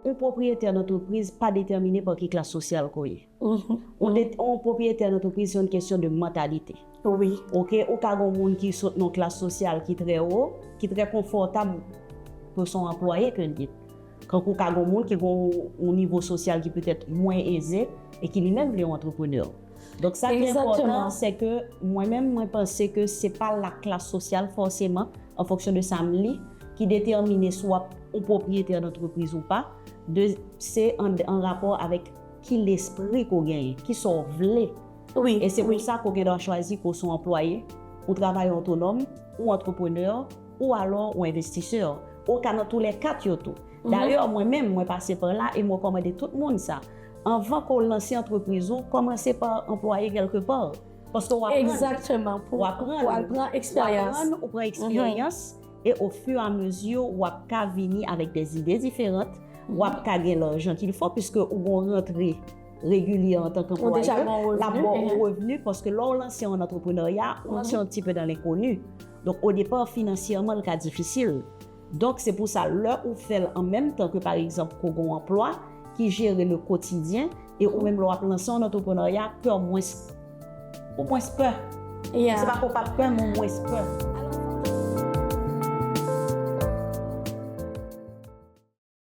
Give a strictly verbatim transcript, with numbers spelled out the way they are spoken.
yon pwopriyetè dantrepriz pa detèmine pa ki klas sosyal ke w ye. Yon, de, yon pwopriyetè dantrepriz se yon kesyon de mantalite. Wi. Ok, ou ka gen yon moun ki sot nan klas sosyal ki trè wo, ki trè konfòtab pou se yon anplwaye ke l ye. Kankou ou ka gen yon moun ki gen yon nivo sosyal ki petèt mwen eze e ki li menm li yon antreprenè. Donk sa ki enpòtan, se ke mwen menm, mwen panse ke se pa la klas sosyal fòseman, an fonksyon de sa m li, ki detèmine si w ap yon pwopriyetè dantrepriz ou pa, de, se an, an rapò avèk ki lespri ke w genyen, ki sa w vle. Wi. E se pou sa ke w gen dwa chwazi ke w se yon anplwaye, ou travayè otonòm, ou antreprenè, ou alò ou envestisè. Ou ka nan toulèkat yo tou. Dayè, mwen menm, mwen pase pa la e mwen rekòmande tout moun sa. Anvan ke w lanse antrepriz ou, kòmanse pa anplwaye kèlke pa. Paske w aprann. Egzakteman. Pou, W aprann. Pou al pran eksperyans. W aprann, ou pran eksperyans, e au fur et à mesure, w ap ka vini avèk de zide diferan, w ap ka gen lajan ki fò, piske ou gen yon rantre regilye antanke Ou deja anplwaye, gen yon l ap revenu, ba w mhm. Yon revni, paske lè w lanse an antreprenarya, ou lanse yon ti pe dans l'inconnu. Donk, au départ, finansyèman, l ka difisil. Donk, se pou sa, lè ou fè l an menm tan ke, pa egzanp, ke w gen yon anplwa ki jere le quotidien, e ou menm lè w ap lanse yon antreprenarya, pè mwens, ou mwens pè. Yeah. Se pa ke w pa pè, men w mwens pè.